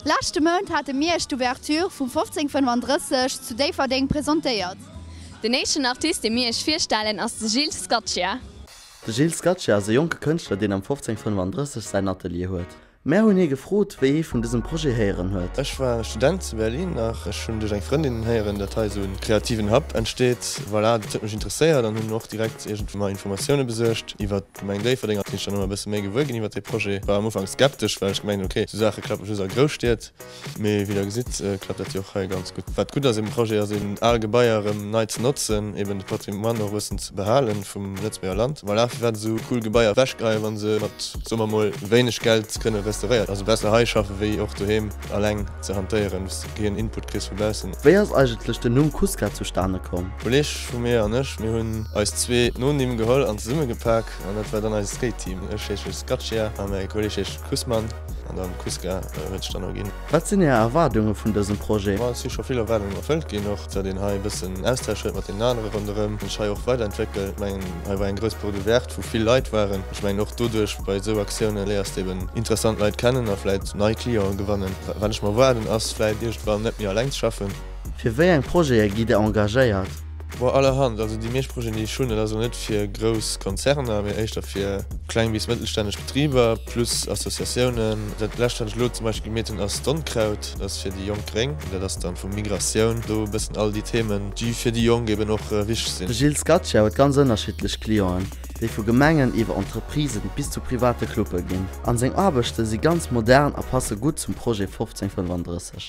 Leschte Mount hate mir iech d'Ouverture vum 1535 zu Déifferdeng presentéiert. Den éischten Artist, dee mir iech virstellen, ass de Gilles Scaccia. De Gilles Scaccia ass e jonke Kënschtler, deen am 1535 säin Atelier huet. Mär hunn hie gefrot, wéi hie vun dësem Projet héieren huet. Ech war Student zu Berlin nach. Ech hunn duerch eng Frëndin héieren, datt hei esou en kreativen Hub entsteet. Voilà, dat huet mech interesséiert an hunn och direkt iergendwéi mer Informatioune besuergt iwwert d'Gemeng Déifferdeng. Sinn ech dann ëmmer e bësse méi gewuer ginn iwwert dee Projet. War am Ufank skeptesch, well ech gemengt hunn, ok, esou Saache klappe just a Grousstied. Mee wéi der gesitt, klappt dat jo och hei ganz gutt. Wat gutt ass um Projet, ass eben al Gebaier erëm nei ze notzen, eben de Patrimoine och e bëssen ze behalen vum Lëtzebuerger Land. Voilà, firwat esou cool Gebaier ewechgeheien, wa se mat, soe mer mol, wéineg Geld kënne restauréiert. Also besser hei schaffe wéi och doheem alleng ze hantéieren, wou s de keen Input kriss vu baussen. Wéi ass eigentlech den Numm Kuska zustane komm? E Kolleeg vu mir an ech, mir hunn eis zwee Nonimm geholl an zesummegepak an dat war dann eise Skate-Team. Ech heesche Scaccia a mäi Kolleeg heescht Kusman. An dann Kuska huet sech dann erginn. Wat sinn Är Erwaardunge vun dësem Projet? Ma et si scho vill Erwaardungen erfëllt ginn, och datt een hei e bëssen Austausch huet mat deenen anere ronderëm, sech hei och weiderentwéckelt. Ech mengen, hei war eng grouss Porte ouverte, wou vill Leit waren. Ech mengen, och doduerch, bei esou Aktioune léiers de eben interessant Leit kennen a vläit nei Clienten gewannen. Wat ech mer erwaarden, ass vläit iergendwann net méi alleng ze schaffen. Fir wéi eng Projete gitt Dir engagéiert? Bon, allerhand. Also déi meescht Projeten, déi ech hunn, dat ass elo net fir grouss Konzerner, mee éischter fir kleng bis mëttelstänneg Betriber plus Associatiounen. Dat lescht, wat ech elo zum Beispill gemeet hunn, ass d'Onkraut. Dat ass fir déi jonk Gréng. Dat ass dann vu Migratioun, do e bëssen all déi Themen, déi fir déi Jonk eben och wichteg sinn. De Gilles Scaccia huet ganz ënnerschiddlech Clienten, déi vu Gemengen iwwer Entreprisen bis zu private Clubbe ginn. An seng Aarbechte si ganz modern a passe gutt zum Projet 1535.